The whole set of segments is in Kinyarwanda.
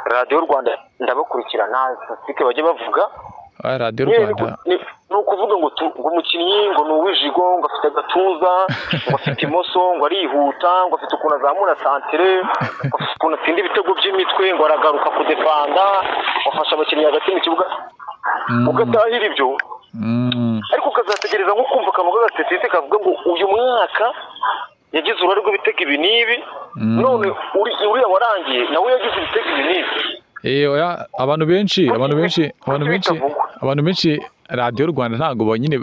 Radiyo Rwanda ndabakurikira, nta statistique bajya bavuga. Ah, Radiyo Nyine Rwanda. Ni ukuvuga ngo umukinnyi ngo ni uw'ijigo, ngo afite agatuza, ngo afite imoso, ngo arihuta, ngo afite ukuntu azamura santire, ngo afite ukuntu atsinda ibitego by'imitwe, ngo aragaruka kudefanda, ngo afasha abakinnyi hagati mu kibuga, ugatahira ibyo, ariko ukazategereza nko kumva akantu k'agastatistique kavuga ngo uyu mwaka yagize uruhare rw'ibitego ibi n'ibi, none uriya warangiye nawe yagize ibitego ibi n'ibi. Oya, abantu benshi abantu benshi abantu benshi Bitavugwa. Abantu benshi Radiyo Rwanda ntabwo nyine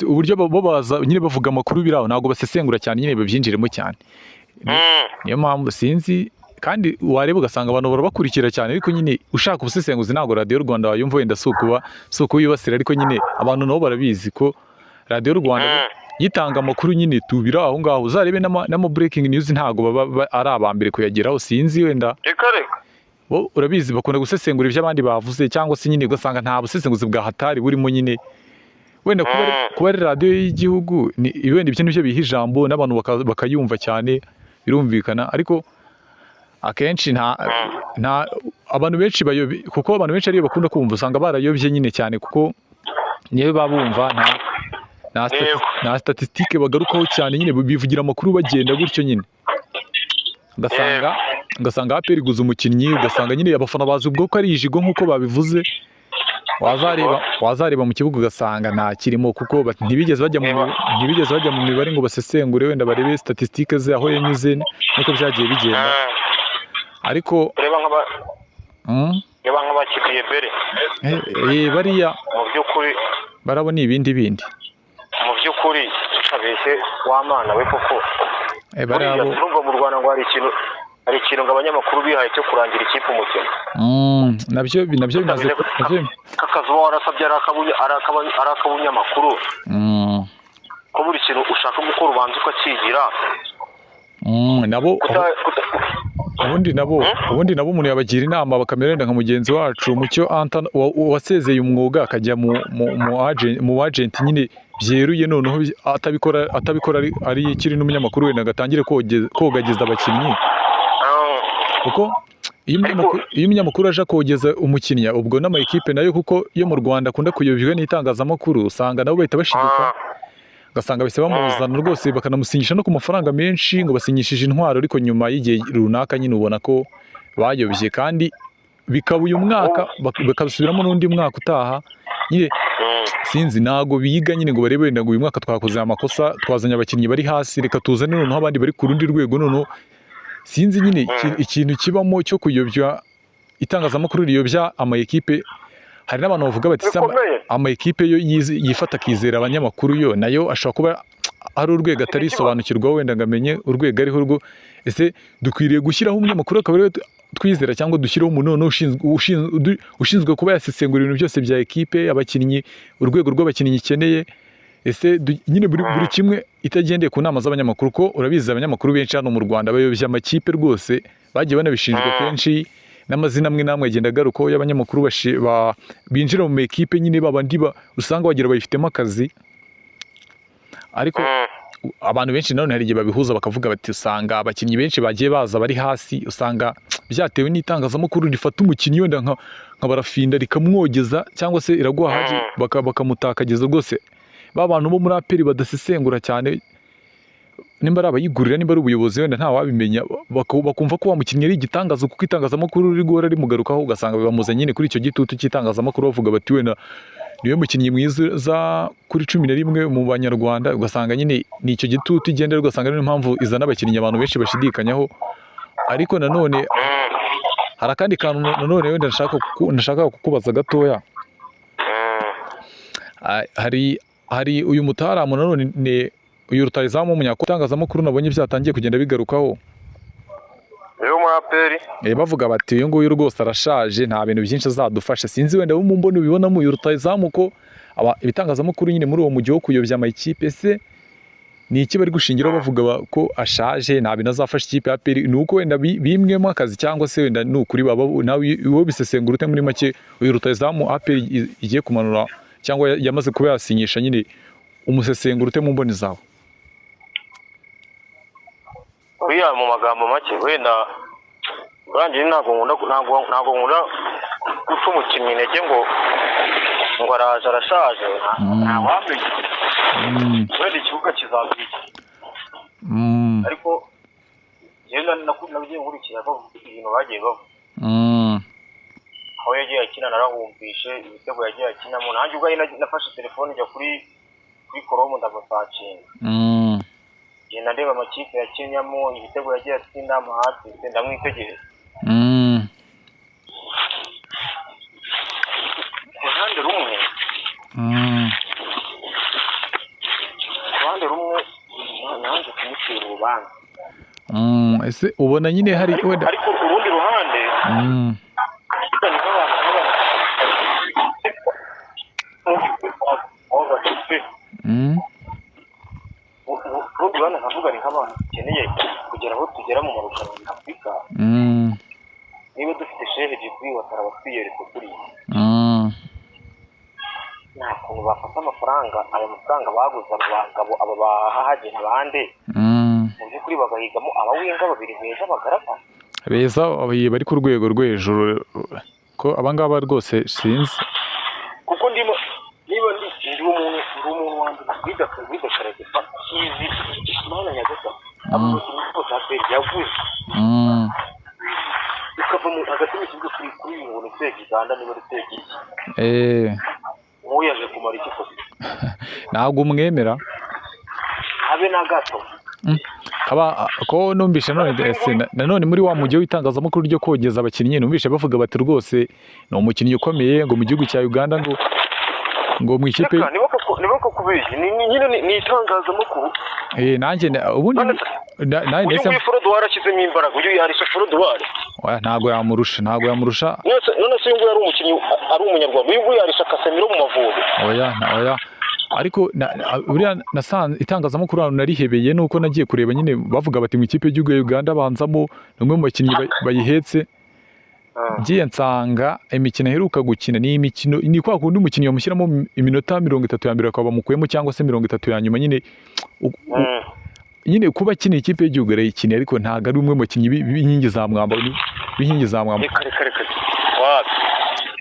uburyo bo baza nyine bavuga amakuru biraho, ntabwo basesengura cyane nyine babyinjiremo cyane. Niyo mpamvu sinzi, kandi wareba ugasanga abantu barabakurikira cyane, ariko nyine ushaka ubusesenguzi ntabwo Radiyo Rwanda wayumva. Wenda si ukubibasira, ariko nyine abantu nabo barabizi ko Radiyo Rwanda yitanga amakuru nyine tubira aho ngaho. Uzarebe n'ama breaking news ntabwo baba ari aba mbere kuyageraho. Sinzi wenda Reka reka. Bo urabizi bakunda gusesengura ibyo abandi bavuze, cyangwa se nyine ugasanga nta busesenguzi bwa hatari burimo nyine. Wenda kuba ari radiyo y'igihugu ni wenda ibyo nibyo biha ijambo n'abantu bakayumva cyane, birumvikana. Ariko akenshi nta abantu benshi bayobe, kuko abantu benshi ariyo bakunda kumva, usanga barayobye nyine cyane, kuko niyo baba bumva nta statistique bagarukaho cyane nyine, bivugira amakuru bagenda gutyo nyine. Ugasanga APR iguze umukinnyi, ugasanga nyine abafana bazi ubwo ko ari ijigo nk'uko babivuze, wazareba mu kibuga ugasanga nta kirimo, kuko ntibigeze bajya mu mibare ngo basesengure, wenda barebe statistique ze aho yanyuze nuko byagiye bigenda. Ariko Reba nk'aba reba nk'abakinnyi bere. Bariya Mu by'ukuri barabona ibindi bindi. Mu by'ukuri tutabeshye wa mana we koko, Bariya buriya bo turumva mu Rwanda ngo hari ikintu ngo abanyamakuru bihaye cyo kurangira ikipe umukino. Nabyo bimaze nabyo Kakazi uba warasabye ari ak'abunyamakuru, ko buri kintu ushaka gukora ubanza ukakigira. Nabo Ubundi nabo ubundi nabo umuntu yabagira inama bakamera wenda nka mugenzi wacu Mucyo Anta wasezeye umwuga akajya mu agent nyine byeruye, noneho atabikora ari ikiri n'umunyamakuru, wenda agatangire kogagiza abakinnyi, kuko iyo umunyamakuru aje kogeza umukinnyi, ubwo n'ama ekipe nayo, kuko iyo mu Rwanda akunda kuyobywa n'itangazamakuru, usanga nabo bahita bashiduka, ugasanga bahise bamuzana rwose, bakanamusinyisha no ku mafaranga menshi ngo basinyishije intwaro, ariko nyuma y'igihe runaka nyine ubona ko bayobye, kandi bikaba uyu mwaka, bakabisubiramo n'undi mwaka utaha nyine. Sinzi, ntago biga nyine ngo barebe wenda ngo uyu mwaka twakoze amakosa, twazanye abakinnyi bari hasi, reka tuzane noneho abandi bari ku rundi rwego. Noneho sinzi nyine ikintu kibamo cyo kuyobya, itangazamakuru riyobya ama ekipe. Hari n'abantu bavuga bati se Bikomeye. ama ekipe yo yifata akizera abanyamakuru, yo nayo ashobora kuba ari urwego atarisobanukirwa wenda ngo amenye urwego ariho rwo. Ese dukwiriye gushyiraho umunyamakuru akaba ariwe twizera, cyangwa dushyireho umuntu noneho ushinzwe kuba yasesengura ibintu byose bya ekipe, abakinnyi, urwego rw'abakinnyi ikeneye? Ese nyine buri kimwe itagendeye ku nama z'abanyamakuru? Ko urabizi abanyamakuru benshi hano mu Rwanda bayobya amakipe rwose, bagiye banabishinjwa kenshi, n'amazina amwe n'amwe agenda agarukaho y'abanyamakuru binjira mu ekipe nyine, babandi usanga wagira bayifitemo akazi. Ariko abantu benshi nanone hari igihe babihuza bakavuga bati usanga abakinnyi benshi bagiye baza bari hasi, usanga byatewe n'itangazamakuru rifata umukinnyi wenda nka Barafinda rikamwogeza, cyangwa se Iraguha Haji bakamutakagiza rwose. Ba bantu bo muri APR badasesengura cyane, nimba ari abayigurira, nimba ari ubuyobozi, wenda ntawabimenya, bakumva ko wa mukinnyi ari igitangaza kuko itangazamakuru riri guhora rimugarukaho, ugasanga bibamuzanye nyine kuri icyo gitutu cy'itangazamakuru, bavuga bati wenda niwe mukinnyi mwiza kuri 11 mu Banyarwanda, ugasanga nyine ni icyo gitutu igendera, ugasanga niyo mpamvu izana abakinnyi abantu benshi bashidikanyaho. Ariko nanone hari akandi kantu nanone wenda nashaka kukubaza gatoya. Hari uyu mutaramu nanone, ni uyu rutahizamu w'umunyatangazamakuru nabonye byatangiye kugenda bigarukaho. Rero muri APR Bavuga bati uyu nguyu rwose arashaje, nta bintu byinshi azadufasha. Sinzi wenda wo mu mboni ubibonamo uyu rutahizamu, ko ibitangazamakuru nyine muri uwo mujyi wo kuyobya amakipe, ese ni iki bari gushingiraho bavuga ko ashaje, nta bintu azafasha ikipe ya APR? Ni uko wenda bimwemo akazi, cyangwa se wenda ni ukuri baba nawe wowe bisesengura ute muri make, uyu rutahizamu APR igiye kumanura cyangwa yamaze kuba yasinyisha nyine, umusesengura ute mu mboni zawe? Uriya mu magambo make wenda Urangiye ntabwo nkunda guca umukinnyi intege ngo araje arashaje, ntawamenya. Wenda ikibuga kizagira iki, ariko njyewe nagiye nkurikira ibintu bagiye bavuga, aho yagiye akina narahumvishe ibitego yagiye akinamo. Nanjye ubwo nafashe telefone njya kuri Chrome ndamusacinga, ngenda ndeba amakipe yakinyamo, ibitego yagiye atsinda, amahati, ndamwitegereza. Ku ruhande rumwe nanze kumucira urubanza. Ese ubona nyine hari wenda, ariko urundi ruhande urundi ruhande nkavuga ni nk'abantu dukeneye kugera aho tugera mu marushanwa ya Afurika. Niba dufite Shehe Djibril Ouattara batwiyeretse kuriya, nta kuntu bafata amafaranga, aya mafaranga baguze aba bagabo, aba bahahagena abandi, mu by'ukuri bagahigamo abawinga babiri beza bagaragara beza bari ku rwego rwo hejuru, ko abangaba rwose sinzi kuko ndimo niba ndi umuntu wa mbere widakarageza izi Mana Nyagasani, abo bakinnyi bose APR yaguze ukava mu hagati mu kibuga kuri uyu ngo ni Uganda niba ari iki, nk'uyu yaje kumara iki kose? Ntabwo umwemera habe na gato. Ko numvishe nanone muri wa mujyi w'itangazamakuru ryo kogeza abakinnyi, numvishe bavuga bati rwose ni umukinnyi ukomeye ngo mu gihugu cya Uganda, ngo mu ikipe niba kubeshya nyine ni itangazamakuru. Nanjye ubundi uyu nguyu Froduwari ashyizemo imbaraga, uyu yarisha Froduwari. Ntabwo yamurusha. None se uyu nguyu ari umukinnyi, ari umunyarwanda, uyu nguyu yarisha Casemiro mu Mavubi. Oya ariko buriya nasanze itangazamakuru ahantu narihebeye nuko nagiye kureba nyine bavuga bati mu ikipe y'igihugu ya Uganda banzamo ni umwe mu bakinnyi bayihetse. Ngiye nsanga imikino aheruka gukina ni imikino ni kwa kundi umukinnyi bamushyiramo iminota 30 ya mbere akaba bamukuyemo, cyangwa se 30 ya nyuma nyine. Nyine kuba akina ikipe y'igihugu arayikina, ariko ntabwo ari umwe mu bakinnyi b'inkingi za mwamba,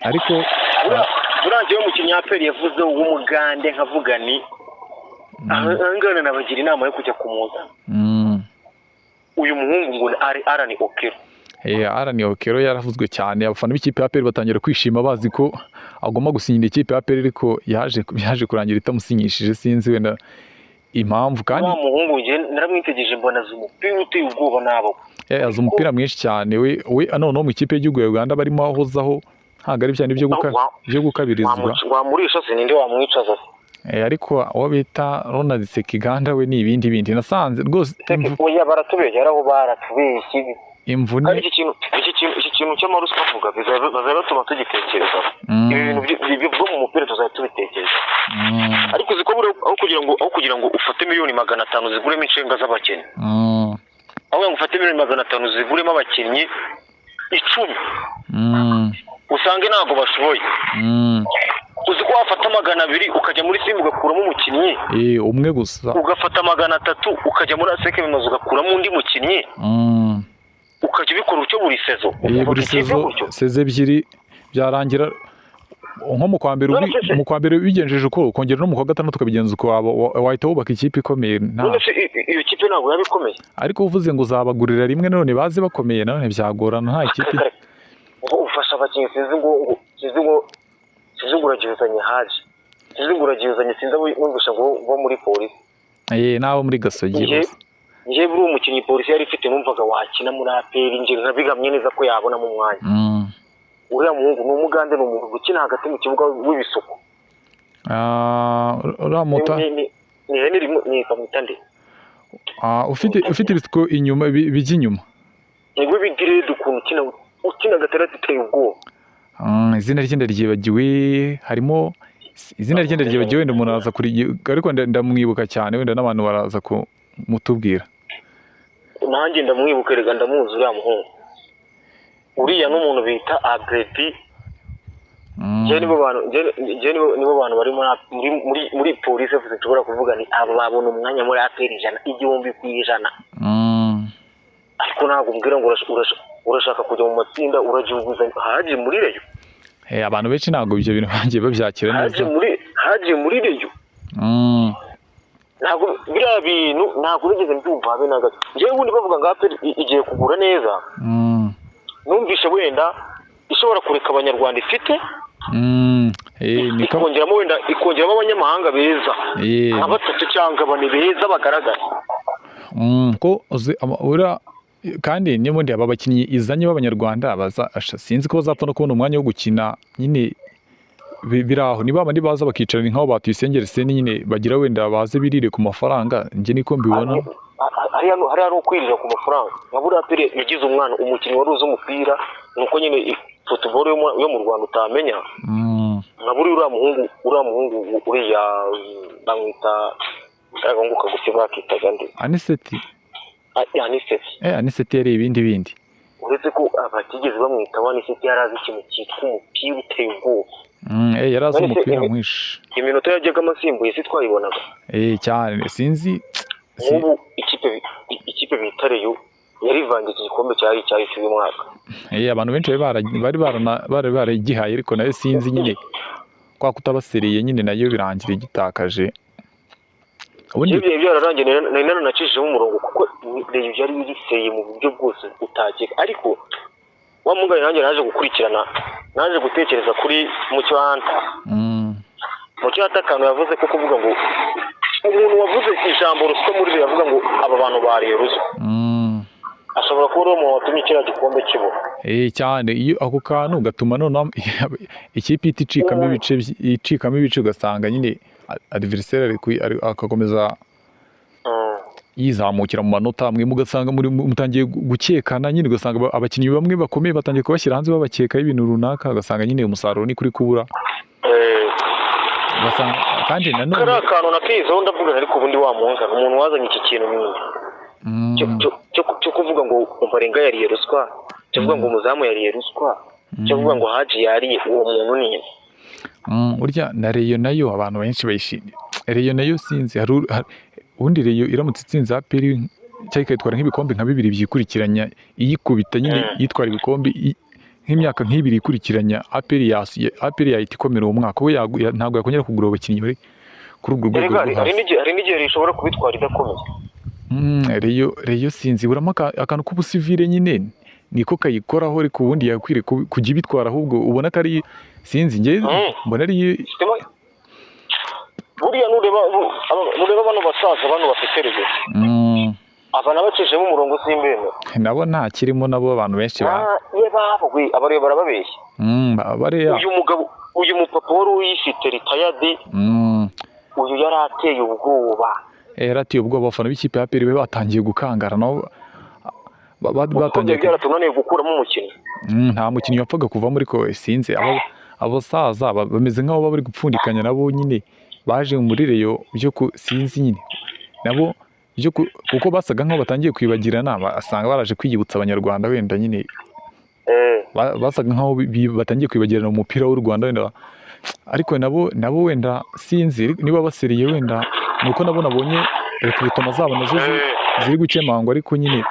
Ariko burangiye umukinnyi APR yavuze w'umugande nkavuga ni ahangana nabagira inama yo kujya kumuza. Uyu muhungu ngo ari Allan Okello. Allan Okello yaravuzwe cyane, abafana b'ikipe ya APR batangira kwishima bazi ko agomba gusinyira ikipe ya APR, ariko yaje kurangira itamusinyishije, sinzi wenda impamvu. Kandi wa muhungu nge naramwitegereje mbona azi umupira uteye ubwoba nabo. Azi umupira mwinshi cyane we noneho mu ikipe y'igihugu ya Uganda barimo ahozaho, ntabwo ari cyane byo gukabirizwa. Wamurisha se ninde wamwicaza? Ariko uwo bita Ronald Sekiganda we ni ibindi bindi nasanze rwose. Oya baratubeshya, aho baratubeshye imvune. Iki kintu cy'amaruswa bavuga bizaba batuma tugitekereza. Ibi bintu byo mu mupira tuzajya tubitekereza. Ariko uziko aho kugira ngo ufate miliyoni 500 ziguremo inshinga z'abakinnyi, aho ngo ufate miliyoni 500 ziguremo abakinnyi 10, usange ntabwo bashoboye. Uzi ko wafata 200 ukajya muri Simba ugakuramo umukinnyi umwe gusa, ugafata 300 ukajya muri ASEC Mimosas ugakuramo undi mukinnyi, ukajya ubikora utyo buri sezo. Buri sezo seze ebyiri byarangira nko mu kwa mbere, mu kwa mbere bigenjeje uko, ukongera no mu kwa gatandatu ukabigenza uko, wahita wubaka ikipe ikomeye. Iyo kipe ntabwo yaba ikomeye, ariko uvuze ngo uzabagurira rimwe none baze bakomeye, none byagorana nta ikipe. Ufasha abakinnyi sinzi ngo uragihuzanye haje, sinzi ngo uragihuzanye, sinzi abo numvisha ngo bo muri polisi, n'abo muri Gasogi bose. Njye buri umukinnyi polisi yari ifite numvaga wakina muri APR, njye nkabigamye neza ko yabonamo umwanya. Uriya muhungu ni umugande, ni umuntu ukina hagati mu kibuga w'ibisuko. Uriya muta ni Henry ni kamutande. Ufite ibisuko inyuma bijya inyuma. Ni w'ibigirede ukuntu ukina gatandatu iteye ubwoba. Izina rye ndaryibagiwe, harimo izina rye ndaryibagiwe, wenda umuntu araza kuri, ariko ndamwibuka cyane, wenda n'abantu baraza kumutubwira. Nanjye ndamwibuka, rega ndamuzi uriya muhungu. Uriya n'umuntu bita Abredi. Njye nibo bantu bari muri polisi FC nshobora kuvuga ni aba babona umwanya muri APR 100,000%. Ariko ntabwo mbwira ngo Urashaka kujya mu matsinda, uragihuguza Haji muri Rayon. Abantu benshi ntabwo ibyo bintu bagiye babyakira neza. Haji muri Rayon. Ntabwo biriya bintu ntabwo nigeze mbyumva habe na gato. Njyewe ubundi bavuga ngo APR igiye kugura neza. Numvise wenda ishobora kureka abanyarwanda ifite. Ikongeramo wenda ikongeramo abanyamahanga beza. Nka batatu cyangwa bane beza bagaragara. Ko ura kandi n'ubundi aba bakinnyi izanye b'abanyarwanda baza sinzi ko bazapfa no kubona umwanya wo gukina nyine biraho niba abandi baza bakicarana nk'aho batuyisengere seni nyine bagira wenda baze birire ku mafaranga. Njye niko mbibona. Hariya ari ukwirira ku mafaranga. Nka buriya APR yagize umwana umukinnyi wari uzi umupira, nuko nyine football yo mu Rwanda utamenya. Nka buriya uriya muhungu uriya bamwita agahungu kagufi bakitaga nde? Aniseti. Aniseti. Aniseti yari ibindi bindi. Uretse ko abatigeze bamwita Aniseti yari azi ikintu cyitwa umupira uteye ubwoba. Yari azi umupira mwinshi. Iminota yajyagamo asimbuye si twayibonaga. Cyane sinzi. Nk'ubu ikipe bita Rayon yarivanze iki gikombe cyari cyahise uyu mwaka. Abantu benshi bari baragihaye ariko nayo sinzi nyine kwa kutabasereye nyine nayo birangira igitakaje. Ubundi ibyo byararangiye nari naranacishijemo umurongo kuko Rayon yari iriseye mu buryo bwose utakeka. Ariko wa mugani nanjye naje gukurikirana, naje gutekereza kuri Mucyo Hunter. Mucyo Hunter akantu yavuze ko kuvuga ngo umuntu wavuze ijambo ruswa muri Rayon yavuga ngo aba bantu bariye ruswa. Ashobora kuba ari umuntu watumye kiriya gikombe kibura. Cyane iyo ako kantu gatuma none ikipe icikamo ibice icikamo ibice ugasanga nyine adversaire akakomeza yizamukira mu manota amwe, mugasanga mutangiye gukekana nyine, ugasanga abakinnyi bamwe bakomeye batangiye kubashyira hanze babakeka ibintu runaka, ugasanga nyine umusaruro ni kuri kubura. Ugasanga kandi nanone kari akantu nakizeho ndavuga ariko ubundi wa munzana umuntu wazanye iki kintu cyo kuvuga ngo Ombolenga yariye ruswa, cyo kuvuga ngo umuzamu yariye ruswa, cyo kuvuga ngo Haji yariye, uwo muntu ni urya na Rayon nayo abantu benshi bayishimiye. Rayon nayo sinzi hari ubundi Rayon iramutse itsinze APR cyangwa ikayitwara nk'ibikombe nka bibiri byikurikiranya, iyikubita nyine yitwara ibikombe nk'imyaka nk'ibiri ikurikiranya, APR yahita ikomera uwo mwaka. We ntabwo yakongera kugura abakinnyi bari kuri urwo rwego rwo hasi. Hari n'igihe ishobora kubitwara idakomeye. Rayon sinzi buramo akantu k'ubusivire nyine niko kayikoraho, ariko ubundi yakwiriye kujya ibitwara ahubwo ubona ko ari sinzi njye mbona ari buriya nureba bano basaza bano bafite Rayon aba nabacishemo umurongo simbemera nabo nta kirimo, nabo abantu benshi abareba barababeshya. Uyu mugabo uyu mupapa wari uyifite retired, uyu yari ateye ubwoba. Yarateye ubwoba abafana b'ikipe ya APR batangiye gukangara nabo batangiye byaratunaniye gukuramo umukinnyi. Nta mukinnyi wapfaga kuvamo ariko sinzi abasaza bameze nk'aho bari gupfundikanya nabo nyine baje muri Rayon byo sinzi nyine nabo byo kuko basaga nk'aho batangiye kwibagirana, basanga baraje kwiyibutsa abanyarwanda wenda nyine basaga nk'aho batangiye kwibagirana umupira w'u Rwanda wenda, ariko nabo wenda sinzi niba baseriye wenda nuko nabo nabonye recruitment zabo nazo ziri gukemangwa, ariko nyine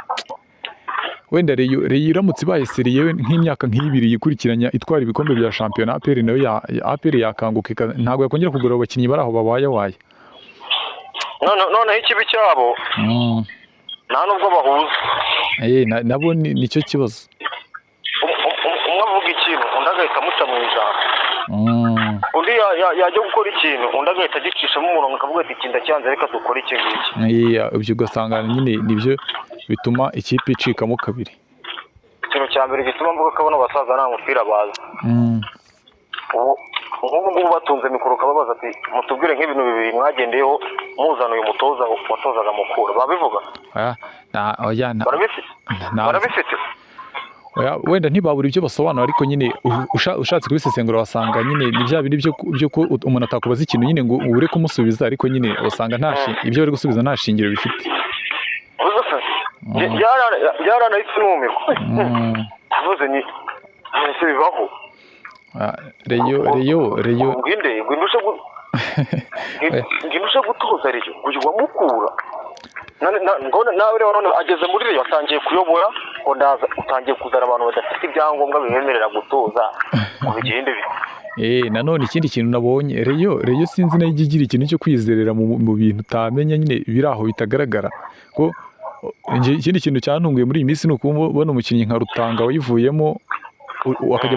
wenda Rayon iramutse ibaye seriye nk'imyaka nk'ibiri yikurikiranya itwara ibikombe bya shampiyona, APR nayo APR yakanguka ntabwo yakongera kugura abakinnyi bari aho babaye waye. Noneho ikibi cyabo nta nubwo bahuza. Nabo nicyo kibazo. Umwe avuga ikintu undi agahita amuca mu ijambo, undi yajya gukora ikintu undi agahita agicishamo umurongo akavuga ati iki ndacyanze reka dukore iki ngiki. Ibyo ugasanga nyine nibyo bituma ikipe icikamo kabiri. Ikintu cya mbere gituma mvuga ko bano basaza nta mupira bazi. Nk'ubu ngubu batunze mikoro ukababaza ati mutubwire nk'ibintu bibiri mwagendeyeho muzana uyu mutoza watozaga Mukura, babivuga? Barabifite. Wenda ntibabura ibyo basobanura, ariko nyine ushatse kubisesengura wasanga nyine ni bya bindi byo ko umuntu atakubaza ikintu nyine ngo ubure kumusubiza, ariko nyine usanga ibyo bari gusubiza nta shingiro bifite. Byaranahise numirwa avuze ni ese bibaho. Rayon ngwinde ngwindusha gutoza Rayon uyu wa Mukura. Nawe rero none ageze muri Rayon, atangiye kuyobora, ngo ndaza utangiye kuzana abantu badafite ibyangombwa bibemerera gutoza, ngo bigende bite? Nanone ikindi kintu nabonye, Rayon sinzi nayo ijya igira ikintu cyo kwizerera mu bintu utamenya nyine, biri aho bitagaragara. Ko ikindi kintu cyantunguye muri iyi minsi ni ukubona umukinnyi nka Rutanga wayivuyemo akajya